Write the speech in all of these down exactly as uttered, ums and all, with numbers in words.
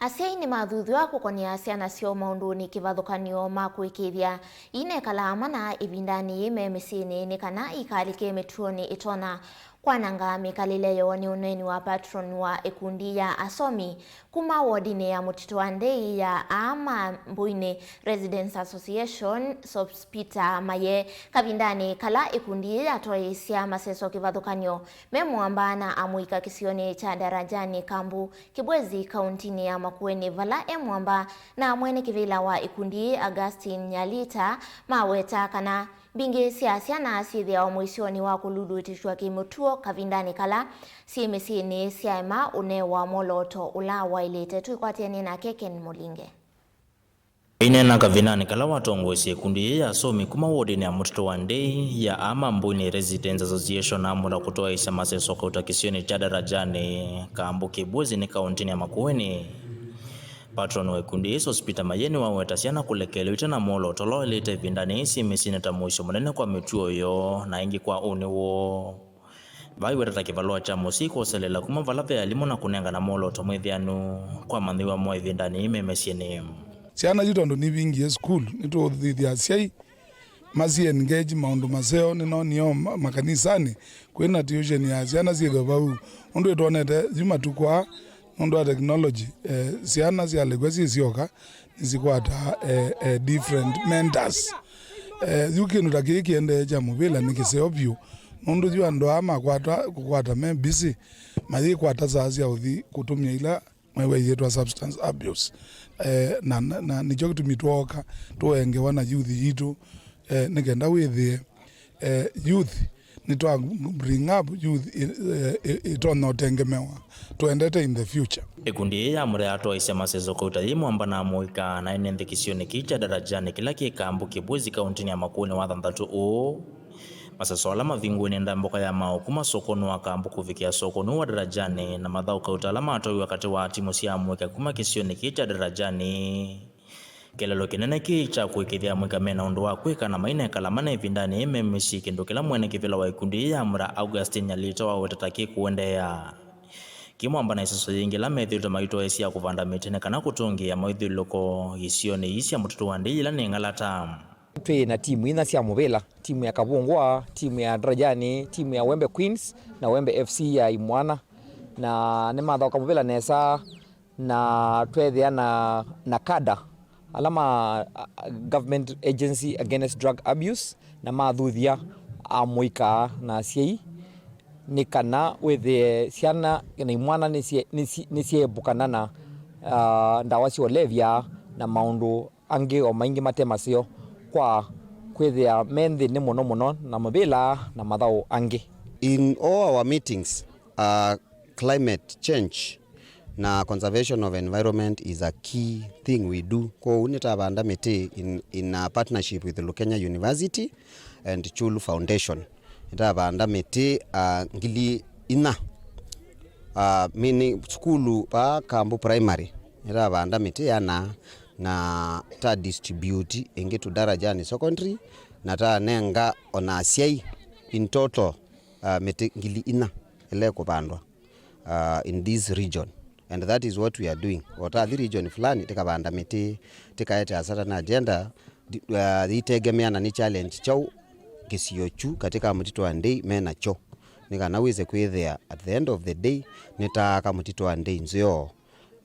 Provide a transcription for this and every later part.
Asyai nĩmathuthw'a kũkonea syana syoo maũndũnĩ kĩvathũkany'o ma kũĩkĩĩthya inekalaa mana ĩvindanĩ yĩĩ me mĩsyĩnĩ nĩ kana ikalike mĩtuonĩ ĩtonya kwananga mĩkalĩle yoo. Nĩ ũneeni wa patron wa ĩkundi ya asomi kuma wodinĩ ya Mũtitũ wa Ndei ya aa ma Mbũinĩ Residents Association, Sospita Maye, kavindanĩ kala ĩkundi yĩĩ yatwaĩĩsya maseso kĩvathũkany'o me mũamba na amũika kĩsionĩ kya Darajani Kambu Kibwezi, kauntinĩ ya Makueni, vala e mũamba na mwene kĩvĩla wa ĩkundi yĩĩ, Augustine Nyalita, maweta kana mbingĩ sya syana syĩthĩawa mũisyonĩ wa kũlulutĩtw'a kĩmũtuo kavindanĩ kala syĩ mĩsyĩnĩ syaema ũnewa mwolooto ũla waĩlĩte. Twĩkwatĩanĩe nake Ken Mũlinge. Aineena kavindanĩ kala watongoesye ĩkundi yĩĩ ya asomi kuma wodinĩ ya Mũtitũ wa Ndei ya aa ma Mbũinĩ Residents Association amũla kũtwaĩĩsya maseso kauta kĩsionĩ kya Darajani Kambu Kibwezi nĩ kauntinĩ ya Makueni, patron wa ĩkundi yĩĩ Sospita Maye nĩwaweta syana kũlekelwa ite na mwolooto ũla waĩlĩte ĩvindanĩ yĩĩ syĩ mĩsyĩnĩ ta mũisyo mũnene kwa mĩtuo yoo na ĩngĩ kwa ũnĩ woo. Vaiweta ta kĩvalũa kya mũsyai kwoselela kuma vala ve alimũ na kũnengana mwolooto mwĩthĩanu kwa amanyĩw'a moo ĩvindanĩ yĩĩ me mĩsyĩnĩ. Syana yu tondũ nivingie sukulu, nĩtũthĩthya asyai masi engage maũndũ maseo. Nĩnonie o ma-, makanisanĩ kwĩna tuition ya syana syĩthwe vau, ũndũ ĩtwonete yu matukũ aa nũndũ wa technology, eh, syana syalekw'a syĩsyoka nĩsikwataa, eh, eh, different mentors. Eh, yu kĩndũ ta kĩĩ kĩendee kya mũvĩla nĩ kĩseo vyũ, nũndũ yu andũ aa makwata kũkwata me busy, mayĩkwata saa sya ũthi kũtũmya ila mwewa iyĩtwa substance abuse. Eh, na, na, na nĩkyo kĩtumi twooka tũengewa na youth yitũ, eh, nĩ kenda wĩthĩe, eh, youth nĩtwa bring up youth ĩ-, ĩ-, ĩ-, ĩtonya ũtengemewa tũendete in the future. Ĩkundi yĩĩ ya mũra yatwaĩĩsya maseso kauta yĩ mwamba na mũika na ĩnenthĩ kĩsionĩ kĩĩ kya Darajani kĩla kĩ Kambu Kibwezi kauntinĩ ya Makueni wa thanthatũ ũũ. Maseso ala mavingũe nĩ ndambũka ya maũkũ masokonĩ wa Kambu kũvikĩa sokonĩ wa Darajani na mathaũ kauta ala matwaiwe katĩ wa timu sya amũika kuma kĩsionĩ kĩĩ kya Darajani. Kĩlelo kĩnene kĩĩ kya kũĩkĩĩthya amũika mena ũndũ wa kwĩka na mainekala mana ĩvindanĩ yĩĩ me mĩsyĩ, kĩndũ kĩla mwene kĩvĩla wa ĩkundi yĩĩ ya mũra Augustine Nyalita waweta ta kĩkũendeea. Kĩ mwamba na iseso yĩngĩ ila methĩĩtwe maitwaĩĩsya ya kũvanda mĩtĩ nĩ kana kũtũngĩĩa maithyũlũlũko isionĩ ii sya Mũtitũ wa Ndei ila nĩ ng'alata. Twĩ na timu inya sya mũvĩla, timu ya Kavungwa, timu ya Darajani, timu ya Wembe Queens na Wembe F C ya Imwana, na nĩmathaũka mũvĩla nesa. Na tweethĩa na, na kada ala ma, a, a, Government Agency Against Drug Abuse, na mathuthya amũika na asyai, nĩ kana wĩthĩe syana na imwana nĩsye-, nĩsy-, nĩsyeepũkana na, a, ndawa sya ũlevya na maũndũ angĩ o maingĩ mate maseo, kwa kwĩthĩa me nthĩnĩ mũno mũno na mũvĩla na mathaũ angĩ. In all our meetings, uh, climate change na conservation of environment is a key thing we do. Kwoou nĩtavanda mĩtĩ in, in a partnership with Lukenya University and Chulu Foundation. Nĩtavanda mĩtĩ, uh, ngili inya, uh, mini sukulu pa Kambu Primary. Nĩtavanda mĩtĩ yana na ta distribute ĩngĩ to Darajani Secondary, na tanenga ona asyai in total, uh, mĩtĩ ngili inya ĩla ĩkũvandwa, uh, in this region, and that is what we are doing. O ta athi region fulani, tikavanda mĩtĩ, tikaete a certain agenda, di-, uh, yitegemeana nĩ challenge kyaũ kĩsio kyu katĩ ka Mũtitũ wa Ndei me nakyo, nĩ kana wĩse kwĩthĩa at the end of the day nĩtaaka Mũtitũ wa Ndei nzeo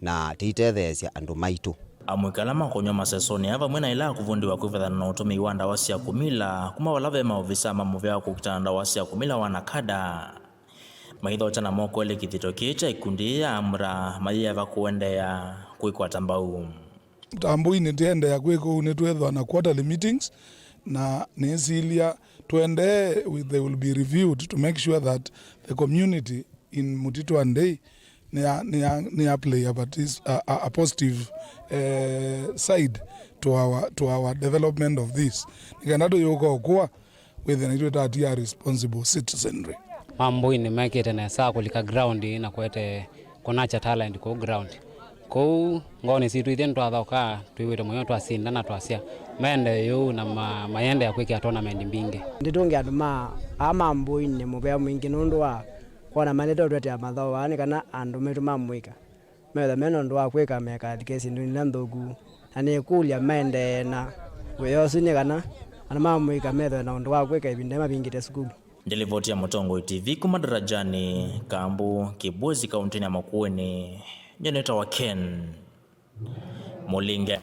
na tĩitetheesya andũ maitũ. Amũika ala makũnywa masesonĩ aa vamwe na ĩla akũvũndĩwa kwĩvathana na ũtũmĩi wa ndawa sya kũmila kuma vala ve maovisaa ma mũvea wa kũkitana na ndawa sya kũmila wa NACADA. Maithokya na moko elĩ kĩthito kĩĩ kya ikundi yĩĩ ya amra mayĩava kũendeea kwĩkwata mbau. Tambũi nĩtĩendeea kwĩka ũu, nĩtwĩthwa na quarterly meetings, na nĩsilya tũendee with, they will be reviewed to make sure that the community in Mũtitũ wa Ndei nĩ ya, nĩ ya, nĩ ya play a, partic-, a, a, a positive, eh, side to our, to our development of this. Nĩ kenda tũyũka ũkũa wĩthĩe naitũ ĩtatia responsible citizenry. Mambũi nĩmekĩte nesa kũlika ground na kũete kũnakya talent kũu ground. Kũu ngoonĩ sitũ ithyĩ nĩtwathaũkaa, twĩw'ĩte mũyo twasinda na twasya maendee yũu na ma-, mayendeea kwĩkĩa tournament mbingĩ. Ndĩtũngĩa andũ ma, aa ma Mbũinĩ mũvea mwingĩ nũndũ wa kwona maendete ũtũetea mathaũ aa nĩ kana andũ maitũ ma mũika Methwe mena ũndũ wa kwĩka, mekathike syĩndũnĩ ila nthũku, na nĩkũlya maendee na wĩa ũsu nĩ kana andũ mamũika methwe na ũndũ wa kwĩka ĩvinda mavingĩte sukulu. Ndelivoti ya Mũtongoi T V kuma Darajani, Kambu, Kibwezi, kaũntĩnĩ ya Makueni, nyie nĩtawa Ken Mũlinge.